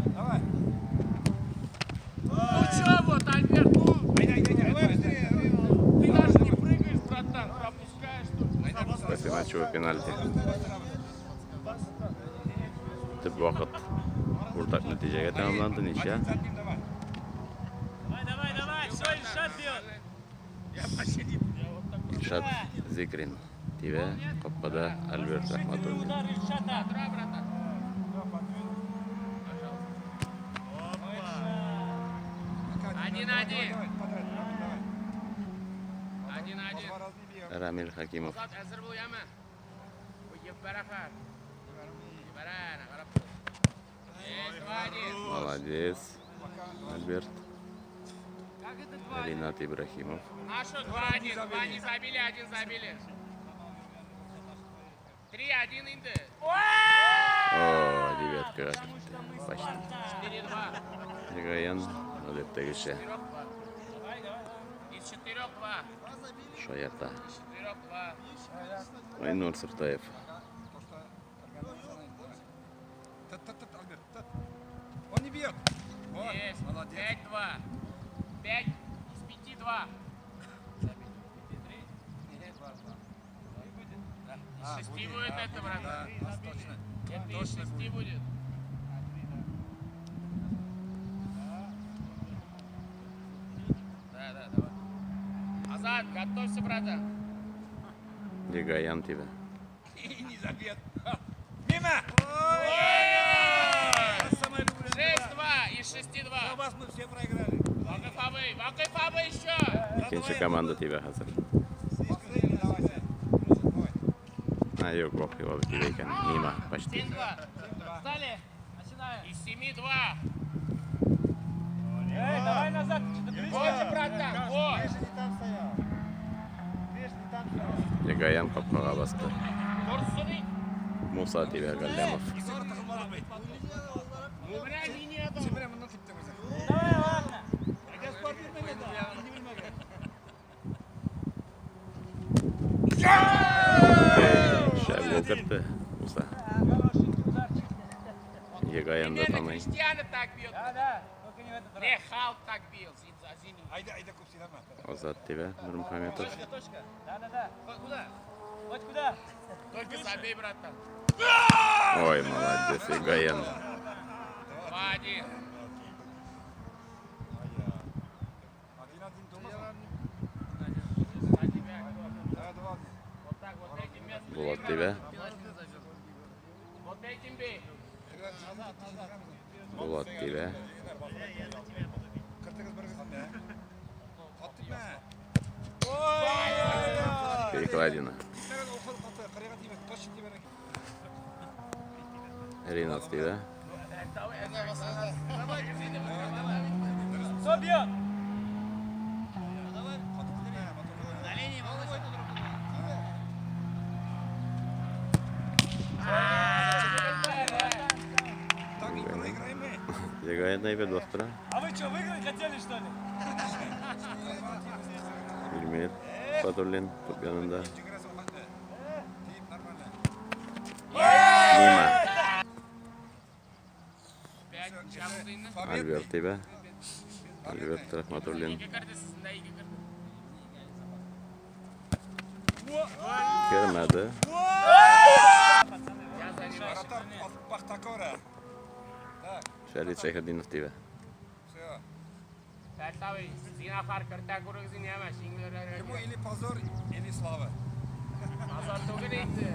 Давай. Ну чё вот, Альберт, ну ты даже не прыгаешь, братан, пропускаешь только. Касимачева пенальти. Төп вакыт уртак нәтиҗәгә тәмамланды. Ничья. Давай. Давай, давай, давай, все, Ильшат бьет. Илшат Зикрин тибә, капкада Альберт Рахматуллин. Удар Ильшата. Тра, братан. Один-один. Давай, подряд, давай. Один-один. Два раза не бьем. Рамил Хакимов. Азат әзер бул, яме. Ебәрә хәр. Ебәрә, карап. Есть, 2-1. Молодец. Альберт. Как это 2-1? Ринат Ибрахимов. Нашу 2-1. 2 не забили, 1 забили. 3-1 инде. О, девятка кертте. Почти. 4-2. Егаян гадәттәгечә 4-2. Из 4-2. шаярта. 4-2. Айнур Сыртаев. То, что организовано. Тот, тот, тот, Альберт, тот. Он не бьет. Вот, Есть. молодец. 5-2. 5 из 5-2. Из 6 будет это, брат. Да, нас точно. Это из 6 будет. Да, да, давай. Азат, готовься, братан. Егаян тибә. И не забьет. Мимо! Самая любимая. 6-2 из 6-2. За вас мы все проиграли. Вакыф абый, Вакыф абый еще. Икенче команда тибә хәзер. Последний, давай. Давай. А, юк, Вакыф абый тибә икән. Мимо, почти. 7-2. Встали, начинаем. Из 7-2. Эй, давай назад, что-то близко. Вот, братан, вот. Ты же не там стоял. Ты же не там стоял. Егаян капкага басты. Торсуны. Муса тибә Галлямов. Ну, бля, линияда. Син белән моннан типтең үзең. Давай, ладно. Шәп гол кертте Муса. Хороший ударчик. Егаян да Примерно таный. Криштиану так бьет. Да, да, только не в этот раз. Не, Халк так бил. Зинин. Әйдә, әйдә күп сөйләмә. Азат тибә Нурмухаметов. Точка, точка. Да, да, да. Куда? Хоть куда? Только забей, братан. Ой, молодец, Егаян. 2-1. Один-один дома. За тебя. Да, два. Вот так, вот этим местом. Булат тибә. Вот этим бей. Булат тибә. Кертегез берегез инде. Катты типмә. Перекладина. Тимәгән ул каты, кырыйга тимә, точно тимәгән. Ринат тибә. Кто бьет? Каты типмә, матур. На линии, волнуйся. Так и проиграем мы. Егаян әйбәт бастыра. А вы что, выиграть хотели, что ли? Илмир Фатуллин туп янында. Чигәрәсе катты. Тип нормально. Мимо. 5. Чабылды инде. Альберт тибә. Альберт Рахматуллин. Ике керде, сезнең дә ике керде. Кермәде. Я за него. Вратарь Пахтакора. Так, Шәрит Шәйхетдинов тибә. все. Фәрит абый, зинһар кертә күрегез инде, әмма Ему җиңелрәк. или позор, или слава. Азар түгел инде.